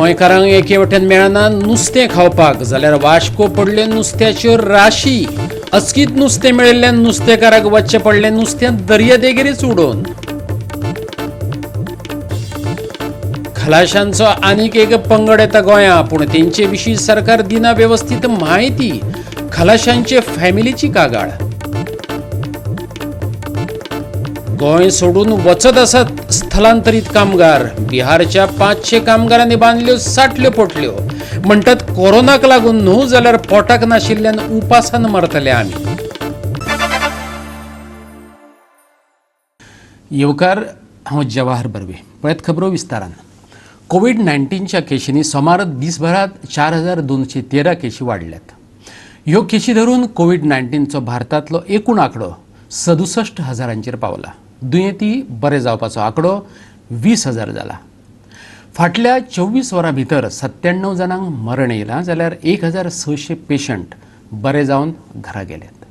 गोंयकारांक एके वटेन मेळना नुस्तें खावपाक, जाल्यार वाश्को पडले नुस्त्याच्यो राशी. अचकीत नुस्तें मेळिल्ल्यान नुस्तेकाराक वचचें पडलें नुस्तें दर्यादेगेरच उडोवन. खलाशांचो आनीक एक पंगड येता गोंया, पूण तेंचे विशीं सरकार दिना वेवस्थीत म्हायती. खलाशांचे फॅमिलीची कागाळ. गोंय सोडून वचत आसात स्थलांतरीत कामगार. बिहारच्या 500 कामगारांनी बांदल्यो साटल्यो पोटल्यो. म्हणटात कोरोनाक लागून न्हू, जाल्यार पोटाक नाशिल्ल्यान उपासान मरतले आमी. येवकार, हांव जवाहर बर्वे. पळयत खबरो विस्तारान. कोवीड 19च्या केशींनी सोमार दिसभरात 4213 केशी वाडल्यात. ह्यो केशी धरून कोवीड 19चो भारतांतलो एकूण आंकडो 67 हजारांचेर पावला. दुयेंती बरे जावपाचो आंकडो 20,000 जाला. फाटल्या 24 वरां भितर 97 जाणांक मरण येयलां, जाल्यार 1600 पेशंट बरे जावन घरा गेल्यात.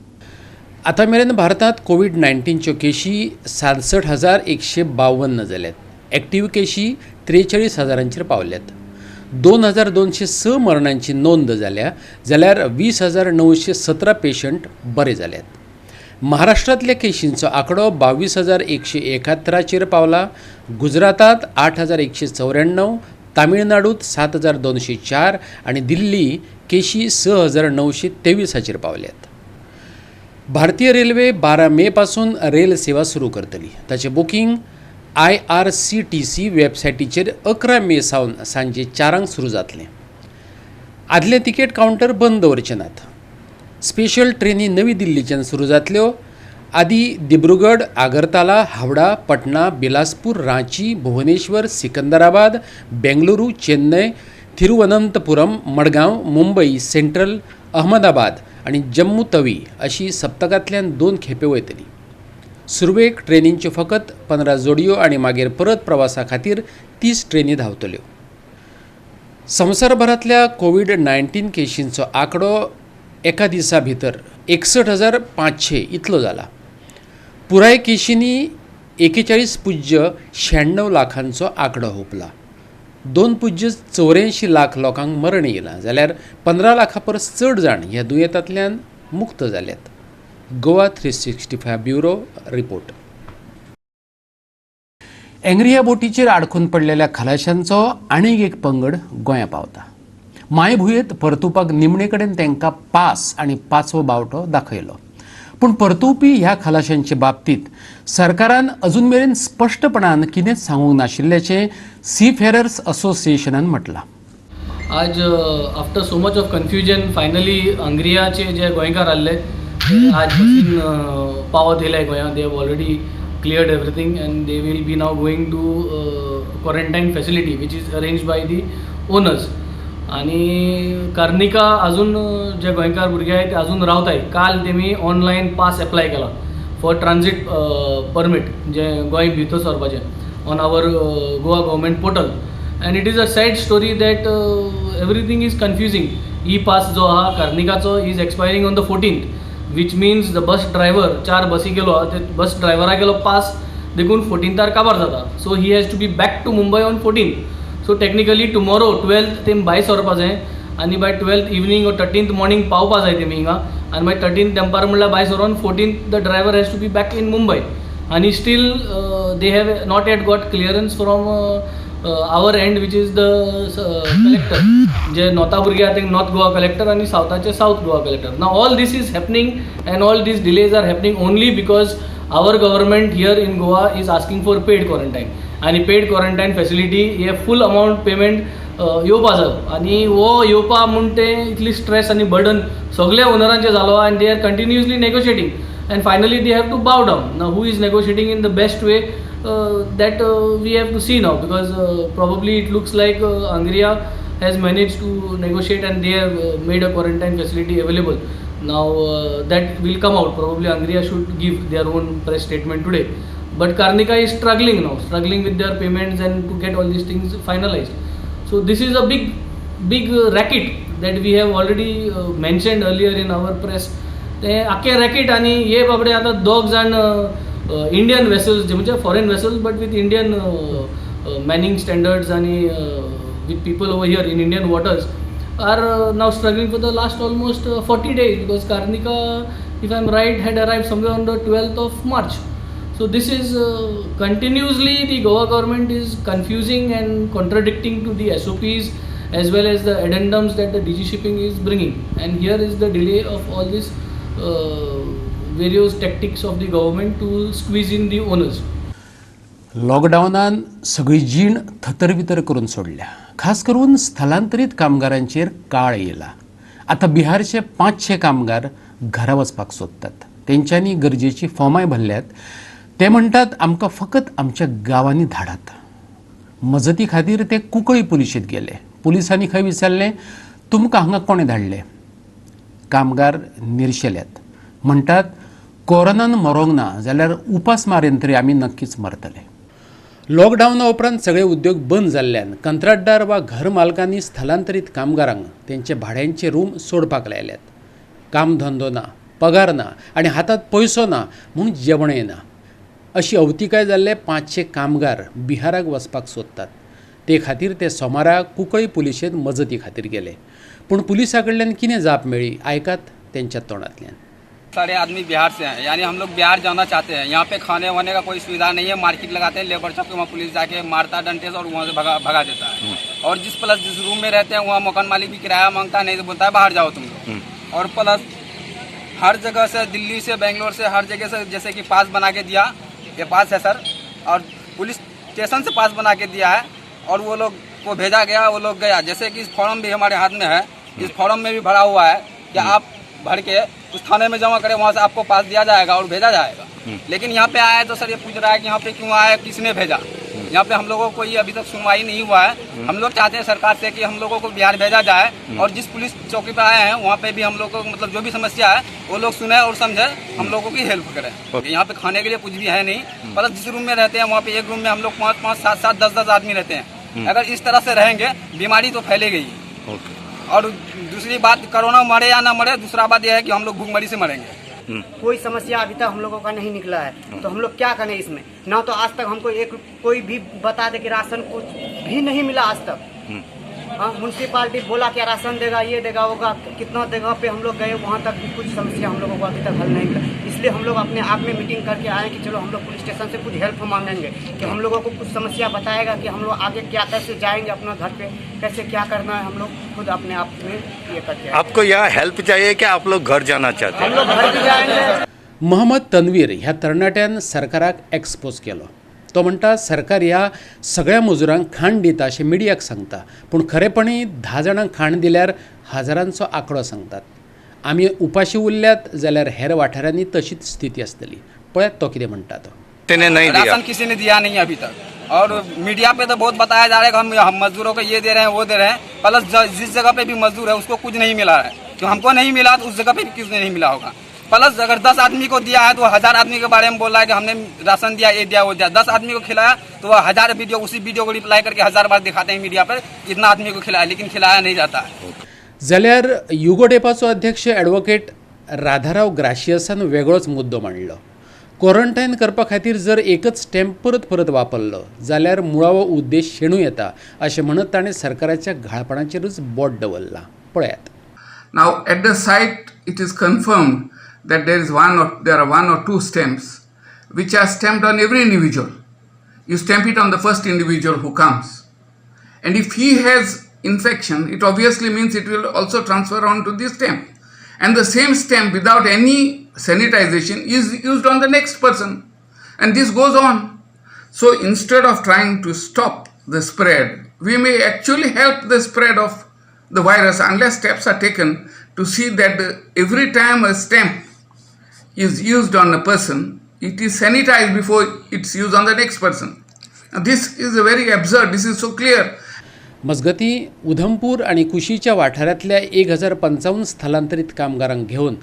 आतां मेरेन भारतांत कोवीड 19च्यो केशी 67,152 जाल्यात. एक्टीव केशी 43 हजारांचेर पावल्यात. 2206 मरणांची नोंद जाल्या, जाल्यार 20,917 पेशंट बरे जाल्यात. महाराष्ट्रांतल्या केशींचो आंकडो 22,171चेर पावला. गुजरातांत 8194, तामिळनाडूत 7204 आनी दिल्ली केशी 6923चेर पावल्यात. भारतीय रेल्वे 12 मे पासून रेल सेवा सुरू करतली. ताचें बुकींग IRCTC वेबसायटीचेर 11 मे सावन सांजे 4 सुरू जातलें. आदले तिकेट कावंटर बंद दवरचे नात. स्पेशल ट्रेनी नवी दिल्लीच्यान सुरू जातल्यो. आदी दिब्रुगड, आगरताला, हावडा, पटना, बिलासपूर, रांची, भुवनेश्वर, सिकंदराबाद, बेंगलुरू, चेन्नय, थिरुवनंतपुरम, मडगांव, मुंबई सेंट्रल, अहमदाबाद आनी जम्मू तवी अशी सप्तकांतल्यान 2 खेपे वयतली. सुरवेक ट्रेनींच्यो फकत 15 जोडयो आनी मागीर परत प्रवासा खातीर 30 ट्रेनी धांवतल्यो. संवसारभरांतल्या कोवीड 19 केशींचो आंकडो एका दिसा भितर 61,500 इतलो जाला. पुराय केशींनी 41.96 लाखांचो आंकडो हुपला. 2.84 लाख लोकांक मरण येयलां, जाल्यार 15 लाखां परस चड जाण ह्या दुयेंतांतल्यान मुक्त जाल्यात. Goa 365 bureau report. Angriya बोटीचेर आडखून पडलेल्या खलाशांचो आनीक एक पंगड गोंया पावता. मायभुंयेत परतुपाक निमणे कडेन तांकां पास आनी पाचवो बावटो दाखयलो. पूण परतुवपी ह्या खलाशांचे बाबतींत सरकारान अजून मेरेन स्पश्टपणान कितेंच सांगूंक नाशिल्ल्याचें सीफेरर्स असोसिएशनान म्हटलां. आज after so much of confusion finally अंग्रियाचे जे गोंयकार आहले ते आज बसीन पावत येयले गोंयांत. They have already cleared everything and they will be now going to quarantine facility which is arranged by the owners. आनी कार्निका अजून जे गोंयकार भुरगे आहाय ते अजून रावताय. काल तेमी ऑनलायन पास एप्लाय केला फॉर ट्रान्झीट परमीट जे गोंय भितर सरपाचें on our Goa government portal. And it is a sad story that everything is confusing. E pass जो आहा कार्निकाचो is expiring on the 14th, which means the bus driver, 4 बसी गेलो आहा ते बस ड्रायव्हरा गेलो pass देखून 14थार काबार जाता. So he has to be back to Mumbai on 14th. So technically tomorrow 12th तेम भायर सरपा जाय आनी by 12th evening or 13th morning पावपा जाय तेमी हिंगा. आनी मागीर 13th दनपार म्हणल्यार भायर सरोन 14th the driver has to be back in Mumbai. आनी still they have not yet got clearance from our end, which is the collector. जे नॉर्था भुरगे आहा ते नॉर्थ गोवा कलेक्टर आनी सावथाचे south Goa collector. Now all this is happening and all these delays are happening only because our government here in Goa is asking for paid quarantine. आनी पेड quarantine facility हे फूल amount payment येवपा जाय आनी हो येवपा म्हूण ते इतली स्ट्रेस आनी बर्डन सगल्या ओनरांचे जालो आनी they are continuously negotiating and finally they have to bow down. Now who is negotiating in the best way, that we have to see now, because probably it looks like Angriya has managed to negotiate and they have made a quarantine facility available. Now that will come out. Probably Angriya should give their own press statement today. But Karnika is struggling now, struggling with their payments and to get all these things finalized. So this is a big, big racket that we have already mentioned earlier in our press. ते आख्खे racket आनी हे बाबडे आतां दोग जाण Indian vessels, म्हणजे foreign vessels but with Indian manning standards आनी with people over here in Indian waters are now struggling for the last almost 40 days, because Karnika, if I am right, had arrived somewhere on the 12th of March. So this is continuously the Goa government is confusing and contradicting to the SOPs as well as the addendums that the DG Shipping is bringing. And here is the delay of all these various tactics of the government to squeeze in the owners. लॉकडावनान सगळी जीण थतरवितर करून सोडल्या. खास करून स्थलांतरीत कामगारांचेर काळ येयला. आतां बिहारचे 500 कामगार घरा वचपाक सोदतात. तेंच्यांनी गरजेची फॉर्माय भरल्यात. ते म्हणटात आमकां फकत आमच्या गांवांनी धाडात. मजती खातीर ते कुंकळी पुलिशेंत गेले. पुलिसांनी खंय विचारलें, तुमकां हांगा कोणें धाडले? कामगार निर्शेल्यात. म्हणटात कोरोनान मरोंक ना जाल्यार उपास मारेन तरी आमी नक्कीच मरतले. लॉकडावना उपरांत सगळे उद्योग बंद जाल्ल्यान कंत्राटदार वा घर मालकांनी स्थलांतरीत कामगारांक तेंचे भाड्यांचे रूम सोडपाक लायल्यात. काम धंदो ना, पगार ना आनी हातांत पयसो ना म्हूण जेवणय ना अशी अवतिकाय जाल्ले 500 कामगार बिहाराक वचपाक सोदतात. ते खातीर ते सोमारा कुंकळी पुलिशेंत मजती खातीर गेले. पूण पुलिसां कडल्यान कितें जाप मेळ्ळी आयकात तेंच्या तोंडांतल्यान. सारे आदमी बिहार से हैं, यानी हम लोग बिहार जाना चाहते हैं। यहाँ पे खाने वाने का कोई सुविधा नहीं है। मार्केट लगाते हैं, लेबर चौक के वहाँ पुलिस जाके मारता डंडे से और वहाँ से भगा देता है। और जिस प्लस जिस रूम में रहते हैं वहाँ मकान मालिक भी किराया मांगता है, नहीं तो बोलता है बाहर जाओ तुम लोग। और प्लस हर जगह से, दिल्ली से, बेंगलोर से, हर जगह से जैसे कि पास बना के दिया, ये पास है सर, और पुलिस स्टेशन से पास बना के दिया है और वो लोग को भेजा गया, वो लोग गया। जैसे कि इस फॉर्म भी हमारे हाथ में है, इस फॉर्म में भी भरा हुआ है कि आप भर के उस थाने में जमा करें, वहाँ से आपको पास दिया जाएगा और भेजा जाएगा। लेकिन यहाँ पे आया तो सर ये पूछ रहा है कि यहाँ पे क्यों आया, किसने भेजा। यहाँ पे हम लोगों को कोई अभी तक सुनवाई नहीं हुआ है। हम लोग चाहते हैं सरकार से कि हम लोगों को बिहार भेजा जाए और जिस पुलिस चौकी पर आए हैं वहाँ पे भी हम लोग को मतलब जो भी समस्या है वो लोग सुने और समझे, हम लोगों की हेल्प करें। यहाँ पे खाने के लिए कुछ भी है नहीं। प्लस जिस रूम में रहते हैं वहाँ पे एक रूम में हम लोग 5 5 7 7 10 10 आदमी रहते हैं। अगर इस तरह से रहेंगे बीमारी तो फैलेगी। और दूसरी बात, कोरोना मरे या ना मरे, दूसरा बात यह है कि हम लोग भूखमरी से मरेंगे। कोई समस्या अभी तक हम लोगों का नहीं निकला है, तो हम लोग क्या करें इसमें? ना तो आज तक हमको एक कोई भी बता दे कि राशन कुछ भी नहीं मिला आज तक। हाँ, म्यूनसिपालिटी बोला क्या राशन देगा, ये देगा, होगा, कितना जगह पे हम लोग गए वहाँ तक भी कुछ समस्या हम लोगों को अभी तक हल नहीं मिला। इसलिए हम लोग अपने आप में मीटिंग करके आए कि चलो हम लोग पुलिस स्टेशन से कुछ हेल्प मांगेंगे कि हम लोगों को कुछ समस्या बताएगा कि हम लोग आगे क्या कैसे जाएंगे, अपना घर पे कैसे क्या करना है, हम लोग खुद अपने आप में ये करके। आपको यहाँ हेल्प चाहिए कि आप लोग घर जाना चाहते हैं? हम लोग घर भी जाएंगे। मोहम्मद तन्वीर ह्या तरणाट्यान सरकाराक एक्सपोज केलो. तो म्हणटा सरकार ह्या सगळ्या मजुरांक खाण दिता अशें मिडियाक सांगता, पूण खरेपणी 10 जाणांक खाण दिल्यार हजारांचो आंकडो सांगतात. आमी उपाशी उरल्यात जाल्यार हेर वाठारांनी तशीच स्थिती आसतली. पळयात तो कितें म्हणटा तो. राशन किसी ने दिया नहीं अभी तक। और मीडिया पे तो बहुत बताया जा रहा है कि हम मजदूरों को ये दे रहे हैं, वो दे रहे हैं। प्लस जिस जगह पे भी मजदूर है उसको कुछ नहीं मिला है। तो हमको नहीं मिला तो उस जगह पे भी किसी ने नहीं मिला होगा। प्लस अगर 10 आदमी को दिया है तो 1000 आदमी के बारे में बोल रहा है कि हमने राशन दिया, ये दिया, वो दिया। 10 आदमी को खिलाया तो वह 1000 वीडियो, उसी वीडियो को रिप्लाई करके 1000 बार दिखाते हैं मीडिया पर, इतना आदमी को खिलाया, लेकिन खिलाया नहीं जाता है। जाल्यार युगोडेपाचो अध्यक्ष एडवोकेट राधाराव ग्राशियसान वेगळोच मुद्दो मांडलो. क्वॉरंटायन करपा खातीर जर एकच स्टॅम्प परत परत वापरलो जाल्यार मुळावो उद्देश शेणू येता अशें म्हणत ताणें सरकाराच्या घाळपणाचेरूच बोट दवरलां. पळयात. Now at the site it is confirmed that there are one or two stamps which are stamped on every individual. You stamp it on the first individual who comes, and if he has infection, it obviously means it will also transfer on to this stamp, and the same stamp without any sanitization is used on the next person, and this goes on. So instead of trying to stop the spread, we may actually help the spread of the virus unless steps are taken to see that every time a stamp is used on a person, it is sanitized before it's used on the next person. Now, this is a very absurd, this is so clear. मजगती उधमपूर आनी कुशीच्या वाठारांतल्या 1055 स्थलांतरीत कामगारांक घेवन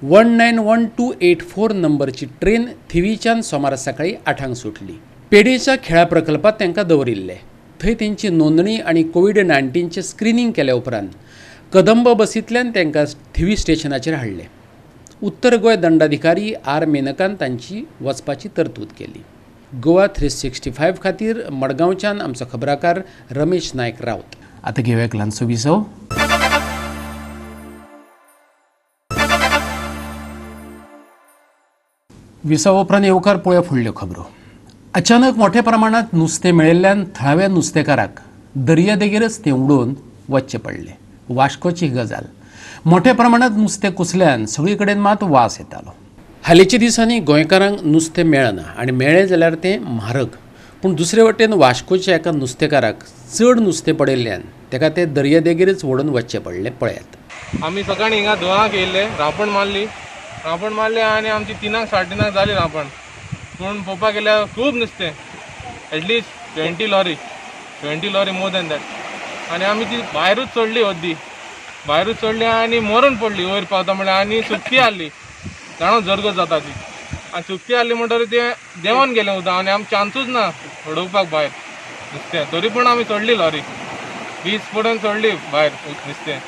191284 नंबरची train थिवीच्यान सोमारा सकाळी 8 सुटली. पेडेच्या खेळा प्रकल्पात तांकां दवरिल्ले. थंय तेंची नोंदणी आनी कोवीड-19चें स्क्रिनींग केल्या उपरांत कदंब बसींतल्यान तांकां थिवी स्टेशनाचेर हाडले. उत्तर गोंय दंडाधिकारी आर मेनकान तांची वचपाची तरतूद केली. गोवा 365 खातीर मडगांवच्यान आमचो खबराकार रमेश नायक राऊत. आतां घेवया एक ल्हानसो विसव. विसवा उपरांत येवकार पळोवया फुडल्यो खबरो. अचानक मोठ्या प्रमाणात नुस्तें मेळिल्ल्यान थळाव्या नुस्तेकाराक दर्यादेगेरच तें उडोवन वचचें पडलें. वास्कोची गजाल. मोठ्या प्रमाणात नुस्तें कुसल्यान सगळे कडेन मात वास येतालो. हालींच्या दिसांनी गोंयकारांक नुस्तें मेळना आनी मेळ्ळें जाल्यार तें म्हारग. पूण दुसरे वटेन वास्कोच्या एका नुस्तेकाराक चड नुस्तें पडिल्ल्यान ताका तें दर्यादेगेरच व्हडून वचचें पडलें. पळयात. आमी सकाळीं हिंगा 2 येयल्ले, रांपण मारली, रांपण मारली आनी आमची 3 साडे 3 जाली रांपण. पूण पळोवपाक गेल्यार खूब नुस्तें, at least 20 lorry, 20 lorry more than that. आनी आमी ती भायरूच चडली, अद्दी भायरूच चडली आनी मरून पडली वयर पावता म्हणल्यार. आनी सुकती आहली, जाणा जरगत जाता ती. आनी सुकती आहली म्हणटकीर तें देंवन गेलें उदक आनी आमी चान्सूच ना उडोवपाक भायर नुस्तें. तरी पूण आमी चडली लॉरी 20 पडून चडली भायर नुस्तें.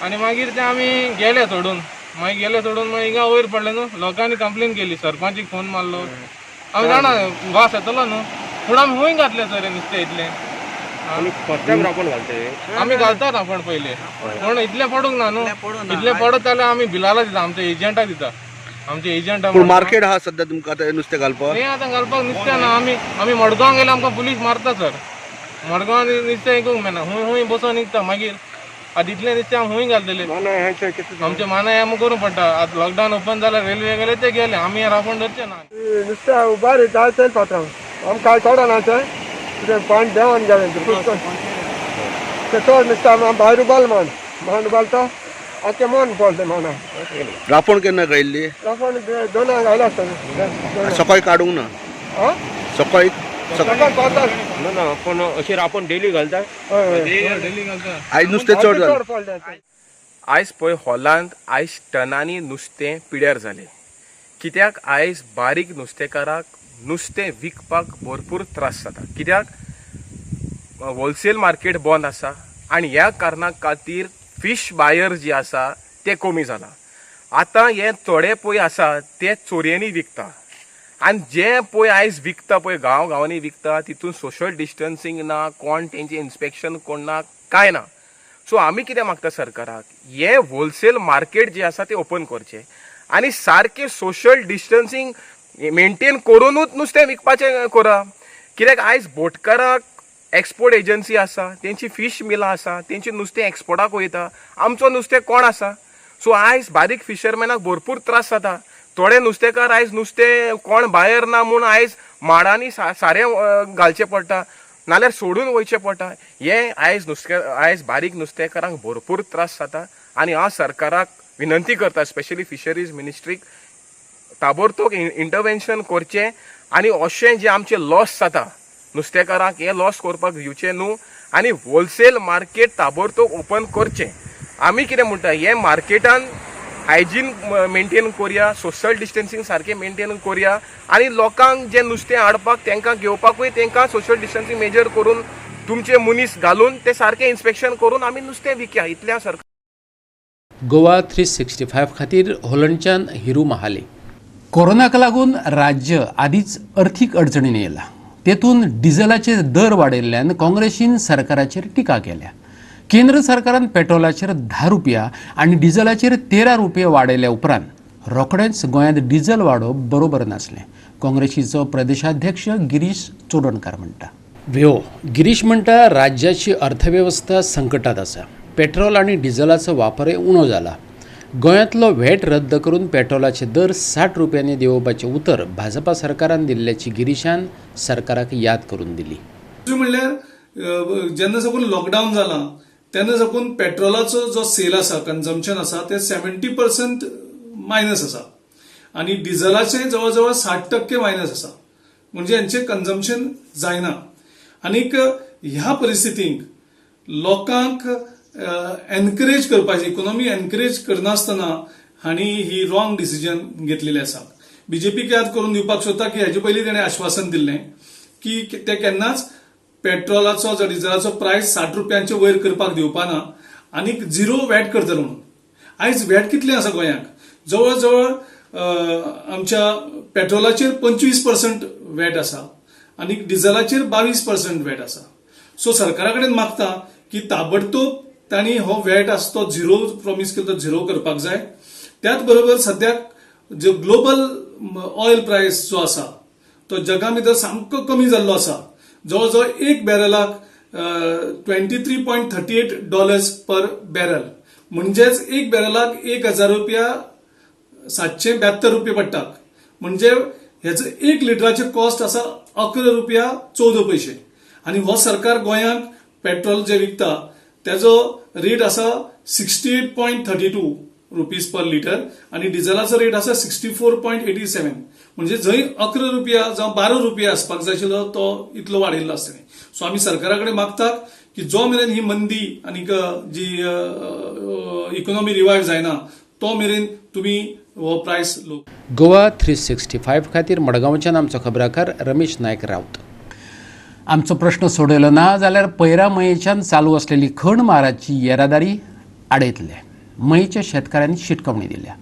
आनी मागीर तें आमी गेले सोडून, मागीर गेले सोडून मागीर हिंगा वयर पडलें न्हू. लोकांनी कंप्लेन केली, सरपंचीक फोन मारलो. आमी जाणा वास येतलो न्हू, पूण आमी खंय घातलें सर नुस्तें इतलें. आमी घालतात आपण पयले, पूण इतलें पडूंक ना न्हू. इतलें पडत जाल्यार आमी बिलाला दिता, आमच्या एजंटाक दिता. आमचे एजंट मार्केट आहा सध्या तुमकां आतां नुस्तें घालपाक? हें आतां घालपाक नुस्तें ना. आमी आमी मडगांव गेल्यार आमकां पुलीस मारता सर. मडगांव नुस्तें विकूंक मेळना, खूंय खूंय बसोन विकता. मागीर आतां इतलें नुस्तें आमी खूंय घालतले? आमचे मानाय आमकां करूंक पडटा. आतां लॉकडावन ओपन जाल्यार रेल्वे गेले ते गेले, आमी रांपण धरचे ना. नुस्तें बरें जाय तें पात्रांव, आमकां कांय कळना तें कितें पाणी देंवन गेलें तें चड नुस्तें आमी भायर उबाल मान मान उबालता आतां मन पडलें माना. रांपण केन्ना घायल्ली? रांपण 2 घायला आसतलें. सकाळी काडूंक ना? सकाळी सकाळी पावता ना, पूण अशी रांपण डेली घालता. डेली घालता. आयज नुस्तें चड जालें. आयज पळय हॉलांत आयज टनांनी नुस्तें पिड्यार जालें. कित्याक आयज बारीक नुस्तेकाराक नुस्तें विकपाक भरपूर त्रास जाता. कित्याक होलसेल मार्केट बंद आसा आनी ह्या कारणा खातीर फिश बायर जे आसा ते कमी जाला. आतां हे थोडे पळय आसा ते चोरयांनी विकता आनी जे पळय आयज विकता पळय गांव गांवांनी विकता तितून सोशल डिस्टन्सींग ना, कोण तेंचें इन्स्पेक्शन कोण ना, कांय ना. सो आमी कितें मागता सरकाराक, हें होलसेल मार्केट जें आसा तें ओपन करचें आनी सारकें सोशल डिस्टन्सींग मेंटेन करुनूच नुस्तें विकपाचें करा. कित्याक आयज बोटकाराक एक्सपोर्ट एजन्सी आसा, तेंची फीश मिलां आसा, तेंची नुस्तें एक्सपोर्टाक वयता, आमचो नुस्तें कोण आसा? सो आयज बारीक फिशरमॅनाक भरपूर त्रास जाता. थोडे नुस्तेकार आयज नुस्तें कोण बायर ना म्हूण आयज माडांनी सारें घालचें पडटा, नाल्यार सोडून वयचें पडटा. हें आयज नुस्ते आयज बारीक नुस्तेकारांक भरपूर त्रास जाता आनी हांव सरकाराक विनंती करता, स्पेशली फिशरीज मिनिस्ट्रीक ताबडतोब इंटरवेन्शन करचें आनी अशें जें आमचें लॉस जाता नुस्तेकारांक हें लॉस करपाक दिवचें न्हू आनी होलसेल मार्केट ताबडतोब ओपन करचें. आमी कितें म्हणटा, हें मार्केटान हायजीन मेंटेन करुया, सोशल डिस्टन्सींग सारकें मेंटेन करुया आनी लोकांक जें नुस्तें हाडपाक तांकां घेवपाकूय तांकां सोशल डिस्टन्सींग मेजर करून तुमचे मनीस घालून ते सारकें इन्स्पेक्शन करून आमी नुस्तें विकया. इतलें हांव सरकार. गोवा 365 खातीर होलंडच्यान हिरू महाले. कोरोनाक लागून राज्य आदींच अर्थीक अडचणीन येयलां, तेतून डिझलाचे दर वाडयल्ल्यान काँग्रेसीन सरकाराचेर टिका केल्या. केंद्र सरकारान पेट्रोलाचेर 10 रुपया आनी डिझलाचेर 13 रुपया वाडयल्या उपरांत रोखडेंच गोंयांत डिझल वाडोवप बरोबर नासलें, काँग्रेसीचो प्रदेशाध्यक्ष गिरीश चोडणकार म्हणटा. व्यो गिरीश म्हणटा राज्याची अर्थवेवस्था संकटात आसा, पेट्रोल आनी डिझलाचो वापरय उणो जाला. गोंयांतलो व्हॅट रद्द करून पेट्रोलाचे दर 60 रुपयांनी देंवोवपाचें उतर भाजपा सरकारान दिल्ल्याची गिरीशान सरकाराक याद करून दिली. दुसरें म्हणल्यार जेन्ना साकून लॉकडावन जालां तेन्ना साकून पेट्रोलाचो जो सेल आसा, कन्जम्पशन आसा, ते 70% मायनस आसा आनी डिझलाचे जवळ जवळ 60% मायनस आसा, म्हणजे हेंचें कन्जम्पशन जायना. आनीक ह्या परिस्थितींत लोकांक एनकरेज करपाची, इकोनॉमी एनकरेज करनासतना हांणी ही रॉंग डिसिजन घेतलेली आसा. बीजेपीक याद करून दिवपाक सोदता की हेजे पयलीं तेणें आश्वासन दिल्लें की ते केन्नाच पेट्रोलाचो जो डिझलाचो प्रायस 60 रुपयांचे वयर करपाक दिवपा ना आनी झिरो वॅट करतलो म्हणून. आयज वॅट कितलें आसा गोंयांक? जवळ जवळ आमच्या पेट्रोलाचेर 25% वॅट आसा, आनी डिझलाचेर 22% वॅट आसा. सो सरकारा कडेन मागता की ताबडतोब तांणी हो वॅट आसा तो झिरो प्रॉमीस केलो तो झिरो करपाक जाय. त्याच बरोबर सद्याक जो ग्लोबल ऑयल प्रायस जो आसा तो जगा भितर सामको कमी जाल्लो आसा. जवळ जवळ एक बॅरलाक $23.38 पर बॅरल, म्हणजेच एक बॅरलाक 1,772 रुपये पडटात. म्हणजे हेजो एक लिटराचे कॉस्ट आसा 11 रुपया 14 पयशे. आनी हो सरकार गोंयांक पेट्रोल जे विकता तेजो रेट आसा 68.32 रुपीज पर लिटर आनी डिझलाचो रेट आसा 64.87. म्हणजे जंय 11 रुपया जावं 12 रुपया आसपाक जाय आशिल्लो तो इतलो वाडयल्लो आसता. सो आमी सरकारा कडेन मागतात की जो मेरेन ही मंदी आनी जी इकोनॉमी रिवायव जायना तो मेरेन तुमी हो प्रायस लो. गोवा 365 खातीर मडगांवच्यान आमचो खबराकार रमेश नायक राऊत. आमचो प्रश्न सोडयलो ना जाल्यार पैरा मयेच्यान चालू आसलेली खण माराची येरादारी आडयतले. मयेच्या शेतकारांनी शिटकावणी दिल्या.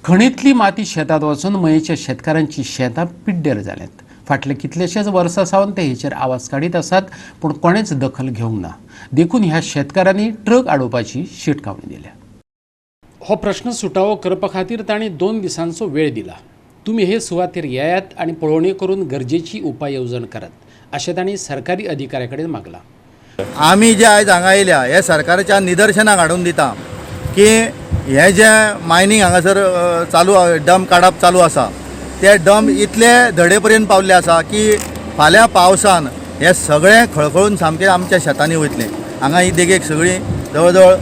खणींतली माती शेतांत वचून मयेच्या शेतकारांची शेतां पिड्ड्यार जाल्यांत. फाटले कितलेशेच वर्सां सावन ते हेचेर आवाज काडीत आसात, पूण कोणेच दखल घेवंक ना. देखून ह्या शेतकारांनी ट्रक आडोवपाची शिटकावणी दिल्या. हो प्रश्न सुटावो करपा खातीर तांणी 2 दिसांचो वेळ दिला. तुमी हे सुवातेर येयात आनी पळोवणी करून गरजेची उपाय येवजण करात अशें तांणी सरकारी अधिकाऱ्या कडेन मागलां. आमी जे आयज हांगा येयल्या हे सरकाराच्या निदर्शनाक हाडून दिता की हे जे मायनींग हांगासर चालू डंप काडप चालू आसा ते डंप इतले धडे पर्यंत पावल्ले आसा की फाल्यां पावसान हे सगळें खळखळून सामकें आमच्या शेतांनी वयतलें. हांगा ही देगेक सगळीं जवळ जवळ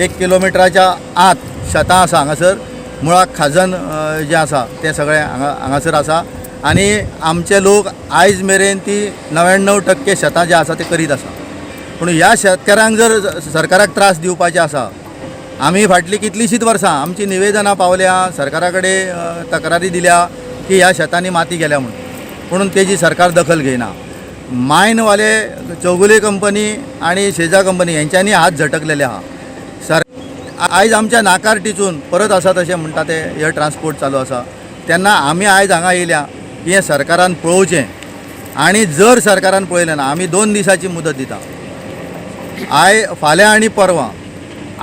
1 किलोमिटराच्या आत शेतां आसा. हांगासर मुळाक खाजन जें आसा तें सगळें हांगासर आसा आनी आमचे लोक आयज मेरेन ती 99% शेतां जी आसा ते करीत आसा. पूण ह्या शेतकारांक जर सरकाराक त्रास दिवपाचे आसा, आमी फाटलीं कितलींशींच वर्सां आमची निवेदनां पावल्या, सरकारा कडेन तक्रारी दिल्या की ह्या शेतांनी माती गेल्या म्हणून, पूण तेजी सरकार दखल घेयना. मायनवाले चौगुले कंपनी आनी शेजा कंपनी हेंच्यांनी हात झटकलेले आहा. सर आयज आमच्या नाकार टिचून परत आसा तशें म्हणटा ते हे ट्रान्सपोर्ट चालू आसा. तेन्ना आमी आयज हांगा येयल्या की हें सरकारान पळोवचें आनी जर सरकारान पळयलें ना आमी 2 दिसाची मुदत दिता. I फाल्यां आनी परवां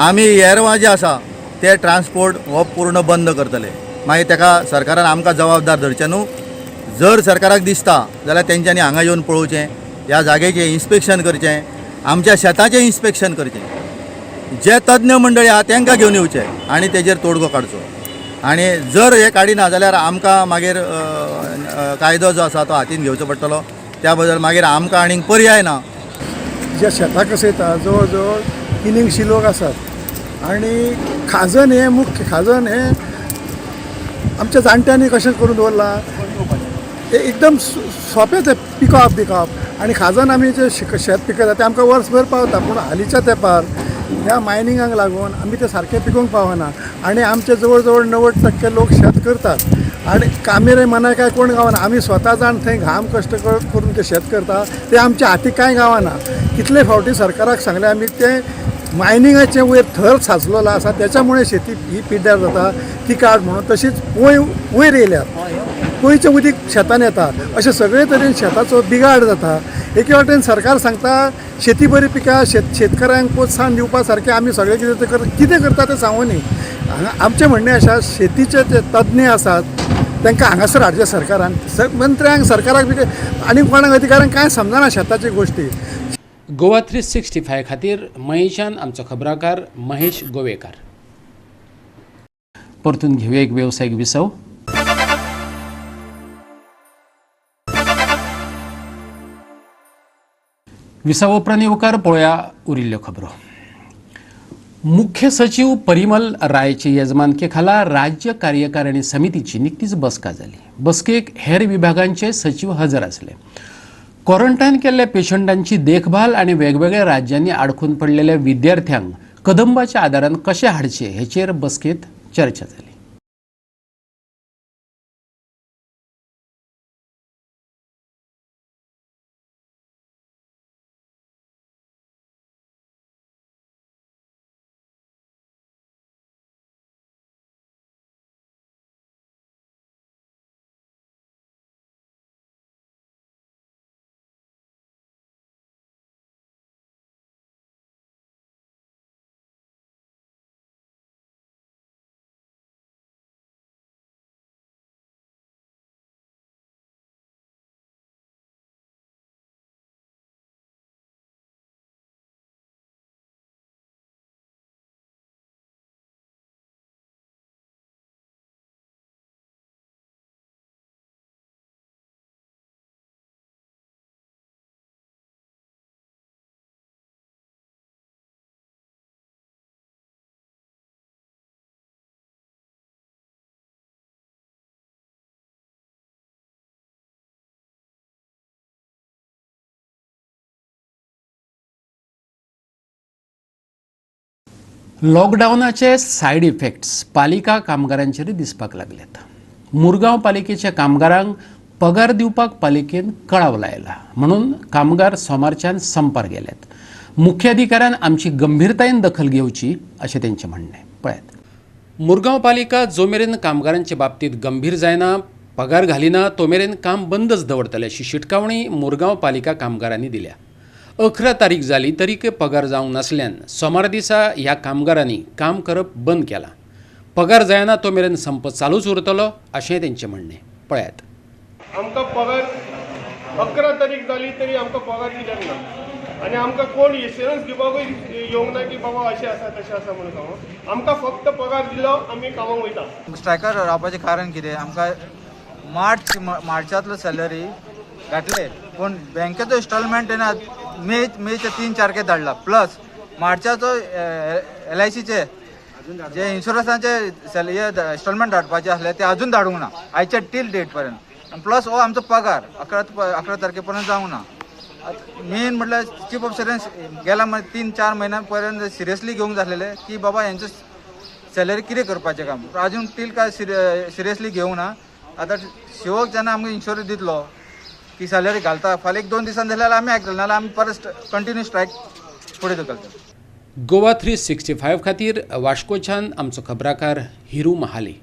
आमी येरवां जे आसा ते ट्रान्सपोर्ट हो पूर्ण बंद करतले. मागीर तेका सरकारान आमकां जबाबदार धरचें न्हू. जर सरकाराक दिसता जाल्यार तेंच्यांनी हांगा येवन पळोवचें, ह्या जागेचें इन्स्पेक्शन करचें, आमच्या शेताचें इन्स्पेक्शन करचें, जे तज्ञ मंडळी आहा तांकां घेवन येवचें आनी तेजेर तोडगो काडचो. आनी जर हे काडिना जाल्यार आमकां मागीर कायदो जो आसा तो हातीन घेवचो पडटलो. त्या बदल मागीर आमकां आनीक पर्याय ना. ज्या शेताक कसं येता जवळ जवळ 300 लोक आसात आनी खाजन हें मुख्य खाजन हें आमच्या जाणट्यांनी कशें करून दवरलां एकदम सोंपें तें पिकोवप बिकोवप. आनी खाजन आमी जें शेत पिकयता तें आमकां वर्सभर पावता, पूण हालींच्या तेंपार ह्या मायनिंगाक लागून आमी तें सारकें पिकोवंक पावना आनी आमचे जवळ जवळ 90% लोक शेत करतात आनी कामेरे मनाय काय कोण गावना. आमी स्वता जाण थंय घाम कश्ट करून ते शेत करता ते आमच्या हाती कांय गावना. कितले फावटी सरकाराक सांगलें आमी तें मायनिंगाचें वयर थर साचलेलो आसा त्याच्यामुळे शेती ही पिड्ड्यार जाता ती काड म्हणून. तशीच पोंय वयर येयल्या पोंयचें उदीक शेतान येता, अशें सगळे तरेन शेताचो बिगाड जाता. एके वाटेन सरकार सांगता शेती बरी पिका, शेतकऱ्यांक प्रोत्साहन दिवपा सारकें आमी सगळें कितें तें कितें करता तें सांगूनी. हांगा आमचें म्हणणें आसा शेतीचे जे तज्ञ आसात तांकां हांगासर हाडचें सरकारान, मंत्र्यांक सरकाराक बी आनी कोणाक अधिकाऱ्यांक कांय समजना शेताची गोश्टी. गोवा 365 खातीर महेशान आमचो खबराकार महेश गोवेकार. परतून घेवया एक वेवसायीक विसव. विसव उपरांत येवकार पळोवया उरिल्ल्यो खबरो. मुख्य सचिव परिमल रायचे येजमानके खाला राज्य कार्यकारिणी समितीची निकतीच बसका जाली. बसकेक हेर विभागांचे सचिव हजर आसले. क्वॉरंटायन केल्ल्या पेशंटांची देखभाल आनी वेगवेगळ्या राज्यांनी आडखून पडलेल्या विद्यार्थ्यांक कदंबाच्या आदारान कशें हाडचें हेचेर बसकेंत चर्चा जाली. लॉकडावनाचे सायड इफेक्ट्स पालिका कामगारांचेर दिसपाक लागल्यात. मुरगांव पालिकेच्या कामगारांक पगार दिवपाक पालिकेन कळाव लायला म्हणून कामगार सोमारच्यान संपार गेल्यात. मुख्याधिकाऱ्यान आमची गंभीरतायेन दखल घेवची अशें तेंचें म्हणणें. पळयात, मुरगांव पालिका जो मेरेन कामगारांचे बाबतींत गंभीर जायना, पगार घालिना तो मेरेन काम बंदच दवरतले अशी शिटकावणी मुरगांव पालिका कामगारांनी दिल्या. 11 तारीख जाली तरीकय पगार जावंक नासल्यान सोमार दिसा ह्या कामगारांनी काम करप बंद केलां. पगार जायना तो मेरेन संप चालूच उरतलो अशें तेंचें म्हणणें. पळयात, आमकां पगार 11 तारीख जाली तरी आमकां पगार कित्याक ना आनी आमकां कोण एश्युरन्स दिवपाकूय येवंक ना की बाबा अशें आसा तशें आसा म्हणून सांगू. आमकां फक्त पगार दिलो आमी कामाक वयता. स्ट्रायकार रावपाचें कारण कितें, आमकां मार्चांतलो सॅलरी घातले पूण बँकेचो इन्स्टॉलमेंट येना मेच्या 3 तारखेक धाडला, प्लस मार्चाचो LICचे जे इन्शुरन्साचे इन्स्टॉलमेंट धाडपाचे आसले ते अजून धाडूंक ना आयच्या टील डेट पर्यंत, प्लस हो आमचो पगार 11 तारखे पर्यंत जावंक ना. मेन म्हटल्यार चीफ ऑफिसरान गेल्या 3-4 म्हयन्या पर्यंत सिरियसली घेवंक जालेले की बाबा हेंचे सॅलरी कितें करपाचें काम अजून टील काय सिरियसली घेवंक ना. आतां शिवक जेन्ना आमकां इन्शुरन्स दितलो की सॅलरी घालता फाल्यां 1-2 दिसान जाल्यार आमी आयकतले, नाजाल्यार आमी परत कंटिन्यू स्ट्रायक फुडें धुकलतले. गोवा 365 खातीर वास्कोच्यान आमचो खबराकार हिरू महाली.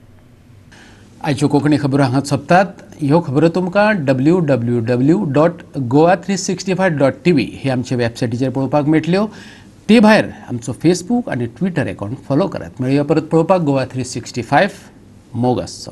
आयच्यो कोंकणी खबरो हांगा सोंपतात. ह्यो खबरो तुमकां www.goa365.tv हे आमचे वेबसायटीचेर पळोवपाक मेळटल्यो. ते भायर आमचो फेसबूक आनी ट्विटर अकावंट फॉलो करात. मेळया परत पळोवपाक गोवा 365. मोग आसचो.